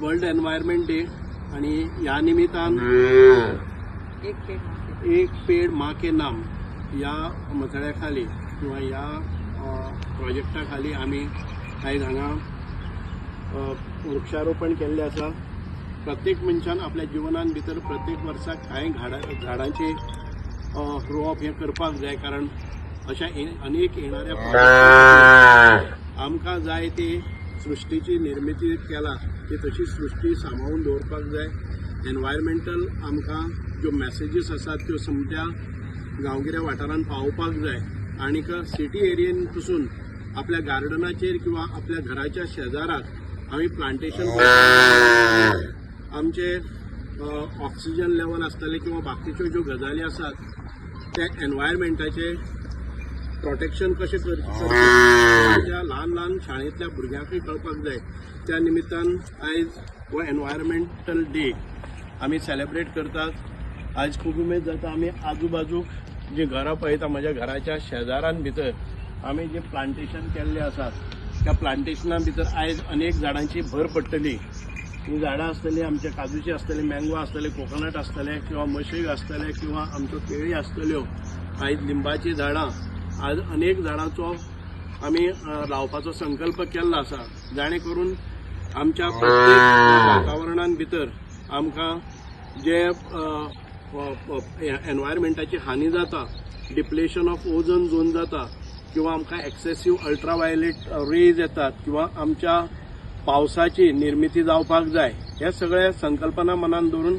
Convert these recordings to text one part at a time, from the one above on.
World environment day आणि ह्या निमित्तान एक पेड़ माँ के। एक पेड माँ के नाम ह्या मथळ्या खाली किंवा ह्या प्रोजेक्टा खाली आमी आयज हांगा वृक्षारोपण केल्लें आसा. प्रत्येक मनशान आपल्या जिवनान भितर प्रत्येक वर्साक कांय झाडांची रोवप हें करपाक जाय, कारण अशा अनेक येणाऱ्या आमकां जाय ती सृश्टीची निर्मिती केला ती तशी सृश्टी सांबाळून दवरपाक जाय. एनवायरमेंटल आमकां ज्यो मॅसेजीस आसात त्यो समत्या गांवगिऱ्या वाठारांत पावोवपाक जाय आनीक सिटी एरियेन पसून आपल्या गार्डनाचेर किंवा आपल्या घराच्या शेजाराक आमी प्लांटेशन आमचे ऑक्सिजन लेवल आसतलें किंवा बाकीच्यो ज्यो गजाली आसात त्या एनवायरमेंटाचे प्रोटेक्शन कशें करचें आमच्या ल्हान ल्हान शाळेंतल्या भुरग्यांकूय कळपाक जाय. त्या निमित्तान आयज हो एनवायरमेंटल डे आमी सेलेब्रेट करतात. आयज खूब उमेद जाता. आमी आजूबाजूक जीं घरां पळयता, म्हज्या घराच्या शेजारान भितर आमी जें प्लांटेशन केल्लें आसात त्या प्लांटेशना भितर आयज अनेक झाडांची भर पडटली. ही झाडां आसतलीं आमच्या काजूची आसतली, मँगो आसतले, कोकोनट आसतले किंवा मशय आसतले किंवा आमच्यो केळी आसतल्यो. आयज लिंबाचीं झाडां, आज अनेक झाडांचो आमी लावपाचो संकल्प केल्लो आसा, जाणे करून आमच्या प्रत्येक वातावरणान भितर आमकां जे एनवायरमेंटाची हानी जाता, डिप्लेशन ऑफ ओझोन झोन जाता किंवा आमकां एक्सेसीव अल्ट्रावायलेट रेज येतात किंवा आमच्या पावसाची निर्मिती जावपाक जाय, हे सगळे संकल्पना मनान दवरून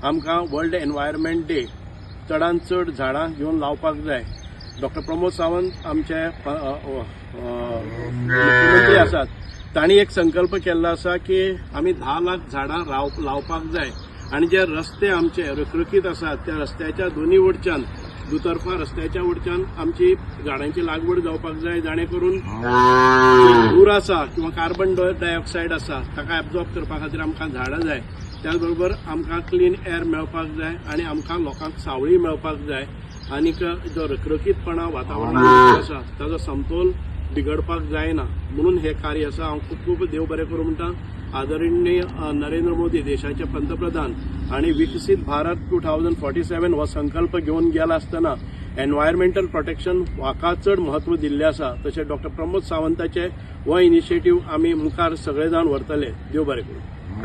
आमकां वर्ल्ड एनवायरमेंट डे चडान चड झाडां घेवन लावपाक जाय. डॉक्टर प्रमोद सावंत आमचे मुख्यमंत्री आसात, तांणी एक संकल्प केल्लो आसा की आमी 10 लाख झाडां लावपाक जाय आनी जे रस्ते आमचे रखरखीत आसात त्या रस्त्याच्या दोन्ही वटच्यान, दुतर्फा रस्त्याच्या वटच्यान आमची झाडांची लागवड जावपाक जाय, जाणे करून धूर आसा किंवा कार्बन डायऑक्सायड आसा ताका एब्जॉर्ब करपा खातीर आमकां झाडां जाय. त्याच बरोबर आमकां क्लीन एअर मेळपाक जाय आनी आमकां लोकांक सावळी मेळपाक जाय आनीक जो रखरखीतपणा वातावरणात आसा ताजो समतोल बिगडपाक जायना म्हणून हें कार्य आसा. हांव खूब खूब देव बरें करूं म्हणटा आदरणीय नरेंद्र मोदी देशाचे पंतप्रधान आणि विकसीत भारत 2047 हो संकल्प घेवन गेला आसतना एनवायरमेंटल प्रोटेक्शन हाका चड म्हत्व दिल्लें आसा. तशें डॉक्टर प्रमोद सावंताचे हो इनिशिएटीव आमी मुखार सगळे जाण व्हरतले. देव बरें करूं.